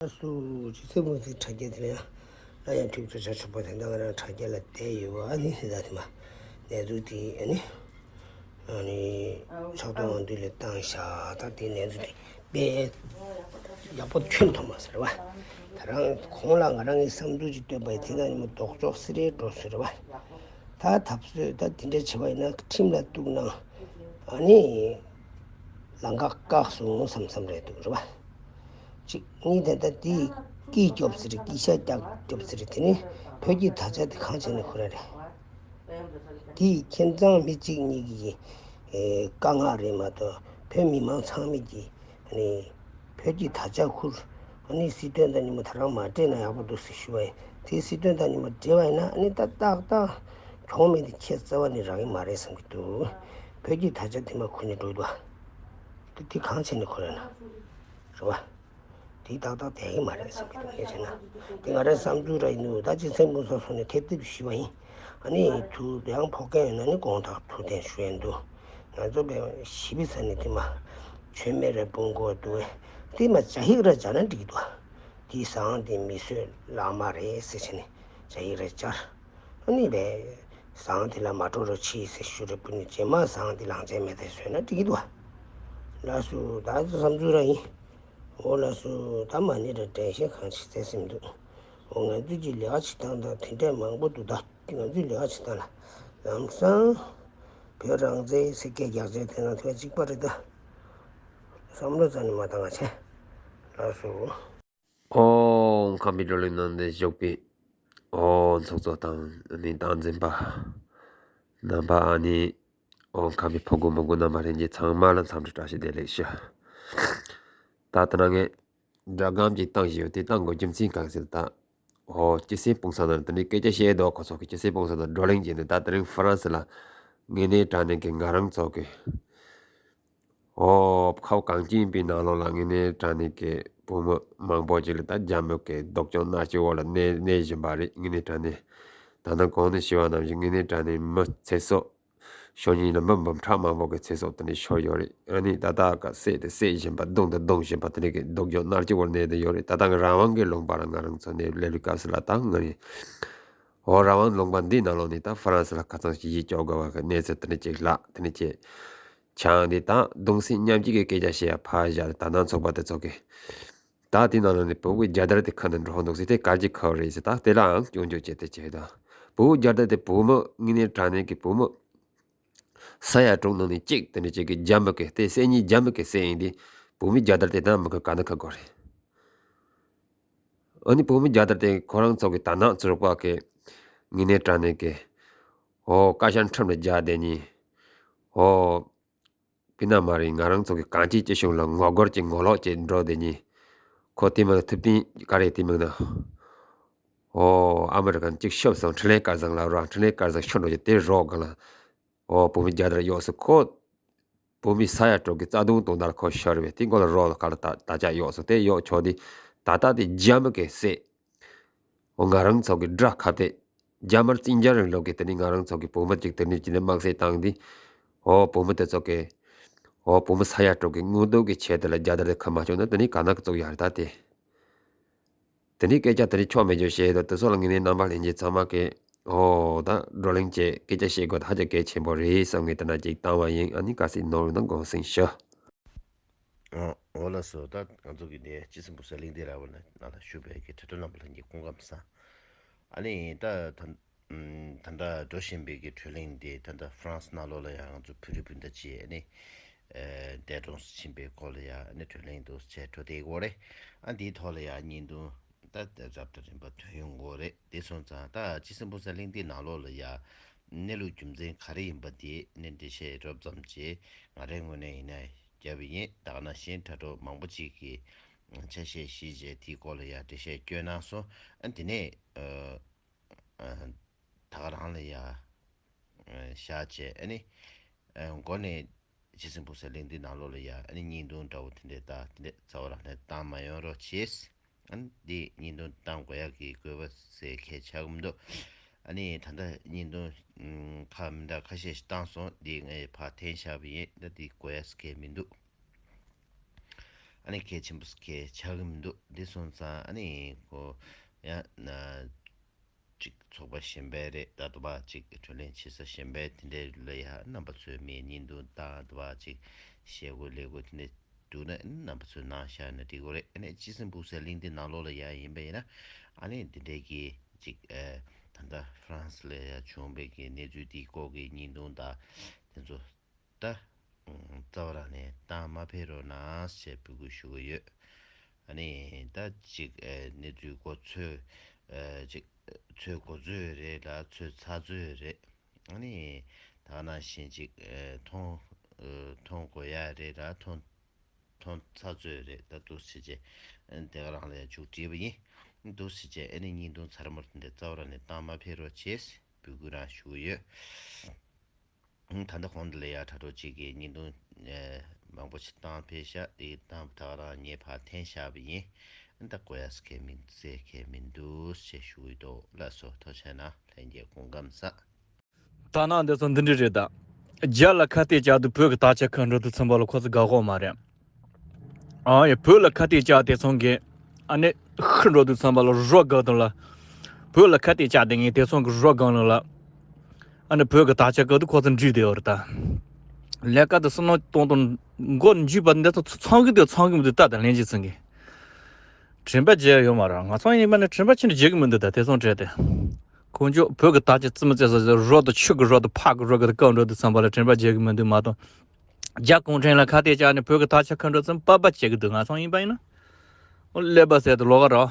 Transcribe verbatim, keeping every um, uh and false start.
སུ་ཅི་ཚེ་མུ་ཚེ་དྲ་རྒྱ་དེ་ལ་ཡང་སླར་ཡང་ཐུགས་རྗེ་ཆེ། ཆོག་པ་དེ་འདྲ་ང་རང་དྲ་རྒྱ་ལ་བསྡད་ཡོད་པ་ཨ་ནི་ཧི་ད་དེ་མ་གནས་ཚུལ་དེ་ཨ་ནི་ཨ་ནི་ཕྱག་ཏུ་དབང་འདུས་ལ་བཏང་བཞག་ད་དེ་གནས་ཚུལ་དེ་དཔེ་ཡག་པོ་ཁྱོན་མཐོང་མ་ཟེར་བ། ད་རང་གོང་ལ་ང་རང་གི་བསམ་ཚུལ་ཅིག་བཏོན་པ་ཡིན་དེ་ན་ནི་མ་ལྡོག་ཕྱོགས་སི་རེད་འགྲོ་ཟེར་བ། ད་ཐབས་བཟོས་ད་དེ་འདྲ་བྱས་པ་ཡིན་ན་ཁྲིམས་ལ་གཏུགས་ན་ཨ་ནི་ལམ་ཁ་བཀག་སོང་བསམ་བསམ་རེད་འདུག་རེད་བ། གཅིག་གཉིས་དེ་ད་དེ་ཀི་སྐྱོབ་ཟེར་ཀི་ཤ་རྒྱག་སྐྱོབ་ཟེར་དེ་ནི་བོད་ཀྱི་དར་ཆ་དེ་གང་བྱས་ནས་ཁོ་ར་རེད། དེ་ཁྱིམ་ཚང་མི་གཅིག་གཉིས་ཀྱི་ཨེ་དཀའ་ངལ་རེད་མ་གཏོགས་བོད་མི་མང་ཚང་མི་གི་ཨ་ནི་བོད་ཀྱི་དར་ཆ་ཁུར་ཨ་ནི་སྲིད་དོན་དང་མཉམ་པོ་ད་རང་མ་འབྲེལ་ན་ཡག་པོ་འདུག་ཟེར་ཞུ་བ་ཡིན། དེ་སྲིད་དོན་དང་མཉམ་པོ་འབྲེལ་བ་ཡིན་ན་ཨ་ནི་ད་ཏག་ཏག་གྱོང་མེད་དེ་ཁྱེད་རྩ་བ་ནས་རག་གི་མ་རེད་བསམ་གྱི་འདུག་བོད་ཀྱི་དར་ཆ་དེ་མ་ཁུར་ནས་འགྲོ་གི་འདུག་དེ་དེ་གང་བྱས་ནས་ཁུར་ན་རེད་བ། དེ་ཏག་ཏག་བསྡད་ཀྱི་མ་རེད་བསམ་གྱི་འདུག་ངས་བྱས་ན། དེ་ང་རའི་བསམ་ཚུལ་ར་ཡིན་འདུག་ད་ཅི་སེམས་ཀུན་སོ་སོ་ནས་ཐེབས་ཐེབས་ཞུས་པ་ཡིན། ཨ་ནི་དུ་ཡང་ཕོག་མཁན་ཡོད་ན་ནི་དགོངས་དག་ཐུགས་བདེན་ཞུ་ཡན་འདུག་ང་ཚོ་བས་ཞི་བི་ས་ནས་དེ་མ་མཆོད་མེ་རེ་སྤུངས་དགོས་འདུག་བས་དེ་མ་བྱ་ཡིག་ར་སྦྱར་ན་འགྲིག་གི་འདུག་དེའི་ཟང་དེ་མི་གསོད་ལག་དམར་རེད་ཟེར་བྱས་ནས་བྱ་ཡིག་ར་སྦྱར། ཨ་ནི་བས་ཟང་དེ་ལ་མ་འགྲོ་རོགས་གྱིས་ཟེར་ཞུ་རེ་སྤུན་ནི་རྗེས་མ་ཟང་དེ་ལང་ཆ་མེད་དེ་བཟོས་ན་འགྲིག་གི་འདུག་བ། ལགས་སོ་ད་བསམ་ཚུལ་ར་ཡིན། འོ་ལགས་སོ། ད་མ་ཎི་ར་དྲན་ཤེས་གང་ཞིག་བཙལ་སེམས་འདུག་འོ་ང་ཚོས་ཀྱི་ལས་ཀ་བྱེད་སྟངས་དང་དེ་འདྲས་མང་པོ་འདུག་ད་ང་ཚོས་ལས་ཀ་བྱེད་སྟངས་ལ་ལམ་སང་བོད་རང་བཙན་ཟེར་སྐད་རྒྱག་བྱས་དེ་ང་ཚོ་གཅིག་པ་རེད་ད། བསམ་བློ་རྩ་ནས་མ་བཏང་བ་བྱས། ལགས་སོ། ཨོ་ཁམས་པའི་བགྲོ་གླེང་ནང་དུ་ཞུགས་པའི་ཨོ་ཚོགས་གཙོ་དང་ནི་སྟངས་འཛིན་པ་རྣམ་པ་ཨ་ནི་ཨོ་ཁམས་པའི་ཕོ་རྒོད་མོ་རྒོད་རྣམ་པ་ལྷན་རྒྱས་ཚང་མ་ལ་འཚམས་འདྲི་བཀྲ་ཤིས་བདེ་ལེགས་ཞུ། ད་ལྟ་ན་ངས་སྒྲ་སྒམ་ཅིག་བཏང་བཞིན་ཡོད་དེ་བཏང་དགོས་རྒྱུ་མཚན་གང་ཟེར་ད། ཨོ་སྤྱི་སེམས་སྤུངས་ས་ན་དེ་ནས་སྐད་ཆ་བཤད་འདུག་ཁོ་ཚོ་གི་སྤྱི་སེམས་སྤུངས་ས་ན་བགྲོ་གླེང་བྱས་ནས་ད་དེ་རིང་ཧྥ་རན་སི་ལ་དངོས་གནས་དྲང་གནས་ཀྱི་ང་རང་ཚོ་གི་ཨོ་ཁབ་གངས་ཅན་པའི་ནང་ལོགས་ལ་དངོས་གནས་དྲང་གནས་ཀྱི་བུ་མོ་མང་པོ་ཅིག་ལ་ད་རྒྱ་མི་གི་སྡུག་སྦྱོང་མནར་གཅོད་འོག་ལ་གནས་གནས་བཞིན་པ་རེད། དངོས་གནས་དྲང་གནས་ད་ལྟ་གོང་ནས་ཞུས་པ་ནང་བཞིན་དངོས་གནས་དྲང་གནས་མི་ཚེ་སྲོག་ཤོར་ཉིན་ལ་མི་འབུམ་ཕྲག་མང་པོ་གི་ཚེ་སྲོག་དེ་འདྲ་ཤོར་ཡོད་རེད། ཨ་ནི་ད་ལྟ་ག་བསད་དེ་བསད་བཞིན་པ་རྡུང་དེ་རྡུང་བཞིན་པ་དེ་འདྲ་གི་སྡུག་སྦྱོང་མནར་གཅོད་འོག་གནས་བསྡད་ཡོད་རེད། ད་ལྟ་ང་རང་དབང་གི་ལུང་པ་ལ་ང་རང་ཚོ་གནས་སླེབས་པའི་སྐབས་སུ་ལ་ད་ང་ནི་ཨོ་རང་དབང་ལུང་པ་འདིའི་ནང་ལོགས་ནས་ད་ཧྥ་རན་སི་ལ་ཁ་ཚང་ཞིག་ཡིད་སྐྱོ་དགོས་པ་གི་གནས་ཚུལ་དེ་འདྲ་ཅིག་ལ་དེ་འདྲ་ཅིག་ཆང་འདི་དང་གདུང་སེམས་མཉམ་སྐྱེད་ཀྱི་སྐད་ཆ་བཤད་ཡ་ཕར་བཞག་ད་ནང་ཚོགས་པ་དེ་ཚོ་གི་ད་དེ་ནང་ལ་ནི་བུ་བོའི་རྒྱལ་དར་དེ་ཁ་ནས་འགྲོ་འདུག་ཟེར་དེ་གར་གྱི་ཁ་རེད་ཟེར། ད་དེ་ལའང་སྐྱོན་བརྗོད་བྱེད་དེ་བྱེད་དང་། བུ་བོའི་རྒྱལ་དར་དེ་བུ་མོ་དངོས་གནས་དྲང་གནས་ཀྱི་བུ་མོ་ས་ཡ་དྲུག་ནང་ནས་གཅིག་དེ་འདྲ་གཅིག་གི་རྒྱ་མི་གི་དེ་སྲས་གཉིས་རྒྱ་མི་གི་སྲས་ཡིན་དེ་བུ་མོའི་རྒྱལ་དར་དེ་དང་མི་གི་ག་ན་ཁ་དགོས་རེད། ཨ་ནི་བུ་མོའི་རྒྱལ་དར་དེ་ཁོ་རང་ཚོ་གི་ད་ནང་ཚོགས་པ་གི་དངོས་གནས་དྲང་གནས་ཀྱི་ཨོ་བཀའ་ཤག་ཁྲིམས་ལ་རྒྱག་བསྡད་ནི་ཨོ། དཔེར་ན་མ་རེད། ང་རང་ཚོ་གི་གངས་ཅན་སྐྱིད་གཤོངས་ལ་ངོ་རྒོལ་གྱི་ངོ་ལོག་བྱེད་འགྲོ་དེ་ཉིད། ཁོ་དེ་མིན་ཐུབ་བསྟན་ག་རེ་དེ་མིན་ན། ཨོ་ཨ་མི་རི་ཀན་གཅིག་ཤོབ་སོང་འཕྲིན་ལས་སྐལ་བཟང་ལ་རོགས། འཕྲིན་ལས་སྐལ་བཟང་ཤོར་འགྲོ་རྒྱུ་དེ་རོགས་གང་ལ། ཨོ་བུད་མེད་རྒྱ་དར་གཡོགས་སུ་ཁོ། བུད་མེད་ས་ཡ་དྲུག་གི་རྩ་དོན་དོན་དག་ཁོ་ཤོར་བས་དེ་མགོ་ལ་རོགས་ལ་ག་ལ་ད་ད་ཅག་གཡོགས་སུ་དེ་གཡོགས་ཆོག་དེ། ད་ལྟ་དེ་རྒྱ་མི་གི་སྲས། འོ་ང་རང་ཚོ་གི་དགྲ་ཁ་གཏད། རྒྱ་དམར་བཙན་རྒྱལ་རིང་ལུགས་ཀྱི་དེ་ནི་ང་རང་ཚོ་གི་བུ་མོ་གཅིག་དེ་ནི་ཅི་ནས་དམག་བསད་བཏང་འདི། འོ་བུ་མོ་དེ་ཚོ་གི། འོ་བུ་མོ་ས་ཡ་དྲུག་གི་དངུལ་རྡོག་གི་ཆེད་དུ་ལ་རྒྱ་དར་དེ་ཁ་མ་བཅུག་ན་དེ་ནི་ག་ན་གི་བཙུགས་ཡ་རེད་ད་དེ། དེ་ནི་སྐད་ཆ་དེ་ནི་ཆོ་མེད་རྒྱུ་བཤད་དོ་དེ་ཚོ་ལ་ངེས་ནས་རྣམ་པ་ལྷན་རྒྱས་ཚང་མ་གི། འོ་ད་བགྲོ་གླེང་བྱས་སྐད་ཆ་བཤད་དགོས་ད་ཧ་ཅང་གལ་ཆེན་པོ་རེད་བསམ་ངས་དེ་ན་ཅིག་བཏང་བ་ཡིན། ཨ་ནི་ག་སྲིད་ནོར་ན་དགོངས་སེང་ཞུ། ཨོ་ཨོ་ལགས་སོ། ད་ང་ཚོ་གི་འདི་སྤྱི་སེམས་སྤུངས་ས་གླེང་སྟེགས་ར་བ་ལ་ནང་ལ་བཞུགས་པའི་གི་དྲ་གྲོགས་རྣམ་པ་ལྷན་རྒྱས་སྐུ་ཁམས་བཟང་། ཨ་ནི་ད་ད་ད་ལྟ་འགྲོ་བཞིན་པའི་གི་བགྲོ་གླེང་འདི་ད་ལྟ་ཧྥ་རན་སི་ནང་ལོགས་ལ་ཡང་ང་ཚོ་བོད་རིགས་སྤུན་ཟླ་བཅས་ཨ་ནི་འདས་གྲོངས་སུ་ཕྱིན་པའི་སྐོར་ལ་ཡང་ཨ་ནི་བགྲོ་གླེང་འདུག་བྱས་འགྲོ་བསྡད་ཡོད་རེད། ཨ་འདིའི་ཐོག་ལ་ཡང་བརྙན་ཐུང་ད་རབ་དང་རིམ་པ་ཐོན་ཡོང་གི་རེད། དེ་སོང་ཙང་ད་སྤྱི་སེམས་སྤུངས་ས་གླེང་སྟེགས་ནང་ལོགས་ལ་ཡང་གནས་ལུགས་རྒྱུ་མཚན་ག་རེ་ཡིན་པ་དེ་ནི་འགྲེལ་བཤད་རོབ་ཙམ་བྱས་ང་རའི་ངོས་ནས་ཡིན་ན་རྒྱབ་ཡིན། ད་ག་ནང་བཞིན་དྲ་གྲོགས་མང་པོ་ཅིག་གིས་ཆ་ཤས་གཞི་བྱས་དེའི་སྐོར་ལ་ཡང་འགྲེལ་བཤད་བསྐྱོན་གནང་སོང་། ཨ་དེ་ནས་ད་ག་རང་ལ་ཡང་བཞག་བྱས་ཨ་ནི་མགོ་ནས་སྤྱི་སེམས་སྤུངས་ས་གླེང་སྟེགས་ནང་ལོགས་ལ་ཡང་ཨ་ནི་བརྙན་ཐུང་འདྲ་བོ་དེ་འདྲས་ད་དེ་འདྲས་རྩ་བ་རང་ནས་བཏང་མ་ཡོང་རོགས་བྱས། ཨ་ནི་འདི་བརྙན་ཐུང་བཏང་དགོས་ཡག་གི་དགོས་པ་ཟེར་ཁས་ཆགས་ཀྱི་མི་འདུག་ཨ་ནི་ད་ལྟ་བརྙན་ཐུང་ཁ་མི་འདྲ་ཁ་ཤས་ཤིག་བཏང་སོང་། འདི་ངས་ཕར་འཐེན་བཞག་པ་ཡིན། ད་འདི་དགོས་ཡག་གང་ཡང་མི་འདུག་ཨ་ནི་གལ་ཆེན་པོ་གལ་ཆགས་ཀྱི་མི་འདུག་འདི་སོང་ཙང་ཨ་ནི་ཁོ་ཡང་ན་ཅིག་ཚོགས་པ་གཞན་པའི་རེད། ད་དུ་བ་ཅིག་གྲོས་གླེང་བྱེད་ས་གཞན་པའི་དེ་འདྲའི་ལ་ཡ་རྣམ་པ་ཚོའི་མིའི་བརྙན་ཐུང་དང་དུ་བ་ཅིག་བཤད་དགོས་ལས་དགོས་དེ་འདྲའི་འདུག་ན་རྣམ་པ་ཚོས་ནང་བཞག་ན་འགྲིག་གི་རེད། ཨ་ནི་སྤྱི་སེམས་སྤུག་སའི་གླིང་འདི་ནང་ལོགས་ལ་ཡ་ཡིན་པ་ཡིན་ན་ཨ་ནི་འདི་འདྲའི་གི་ཅིག་ཨ་ད་ལྟ་ཧྥ་རན་སི་ལ་ཡ་བྱུང་བའི་གི་གནས་ཚུལ་འདིའི་སྐོར་གི་བརྙན་ཐུང་དང་དེ་ཚོ་ད་ཨུམ་རྩ་བ་རང་ནས་བཏང་མ་ཕེབས་རོགས་གནང་ཞེས་འབོད་སྐུལ་ཞུ་གི་ཡོད། ཨ་ནི་ད་ཅིག་ཨ་གནས་ཚུལ་གོ་ཚོད་ཨ་ཅིག་ཚོད་གོ་ཚོད་རེད་ལ་ཚོད་ཚ་ཚོད་རེད། ཨ་ནི་ད་ག་ནང་བཞིན་ཅིག་ཨ་མཐོང་ཨ་མཐོང་དགོས་ཡ་རེད་ལ་མཐོང་མཐོང་ཚ་ཚོད་རེད། ད་འདུག་སེ་བྱས་ཨ་ནི་དེ་ག་རང་ལ་ཡ་མཇུག་བསྒྲིལ་བ་ཡིན། འདུག་སེ་བྱས་ཨ་ནི་བརྙན་ཐུང་ཚར་མར་དེ་འདྲ་རྩ་བ་རང་ནས་བཏང་མ་ཕེབས་རོགས་བྱེད་ཟེར་འབོད་སྐུལ་རང་ཞུ་གི་ཡོད། ད་ལྟ་གོང་དུ་ལ་ཡ་དྲ་གྲོགས་གཅིག་གིས་བརྙན་ཐུང་མང་པོ་ཞིག་བཏང་ཕེབས་ཤག་དེ་བཏང་བ་ད་ག་རང་ངས་ཕར་འཐེན་བཞག་པ་ཡིན། ད་གོ་ཡ་ཟེར་མཁན་མི་ཟེར་མཁན་མི་འདུག་ཅེས་ཞུ་གི་འདུག་ལགས་སོ། ཐུགས་རྗེ་གནང་། ལྷན་རྒྱས་སྐུ་ཁམས་བཟང་། ད་ནང་འདི་ཚོ་འདི་འདྲ་རེད་ད། རྒྱ་ལ་ཁ་གཏད་བཅག་དུས་བོད་ཀྱི་དར་ཆ་ཁ་འགྲོ་དུས་ཚང་པ་ལ་ཁོ་ཚོ་དགའ་གོ་མ་རེད། ཨ་ཡ་བོད་ལ་ཁ་གཏད་བཅག་དེ་ཚོང་གི་ཨ་ནི་ཤི་འགྲོ་དུས་ཚང་པ་ལ་རོ་དགའ་དང་ལ། བོད་ལ་ཁ་གཏད་བཅག་དེ་ངས་དེ་ཚོང་གི་རོ་དགའ་ལ་ལ། ཨ་ནི་བོད་ཀྱི་དར་ཆ་དགའ་དུས་ཁོ་ཚོ་འགྲིག་བསྡད་ཡོད་རེད་ད། ལས་ཀ་དེ་བསམ་བློ་གཏོང་གཏོང་མགོ་འཇུས་པ་འདི་ཚོ་ཚང་གི་འདུག་ཚང་གི་མི་འདུག་ད་ད་ལན་གཅིག་ཚང་གི། དྲན་པ་བརྗེད་ཡོད་མ་རེད། ང་ཚོ་ཡིན་པ་ནི་དྲན་པ་ཆེན་པོ་བརྗེད་གི་མི་འདུག་ད་དེ་ཚོང་བྲལ་ཏེ། ཁོང་ཚོ་བོད་ཀྱི་དར་ཆ་རྩེད་མོ་རྩེ་ས་ཟེར་རོ་དང་ཆུ་གི་རོ་དང་ཕག་གི་རོ་གི་དང་བཀག་འགྲོ་དུས་ཚང་པ་ལ་དྲན་པ་བརྗེད་གི་མི་འདུག་མ་གཏོགས། རྒྱ་གུང་ཁྲན་ལ་ཁ་གཏད་བཅག་ནས་བོད་ཀྱི་དར་ཆ་ཁ་འགྲོ་ཙམ་པ་པ་བྱེད་གི་འདུག་ང་ཚོ་ཡིན་པ་ཡིན་ན། ཨོ་ཀླད་པ་ཟད་དུ་ལོག་ག་རོ།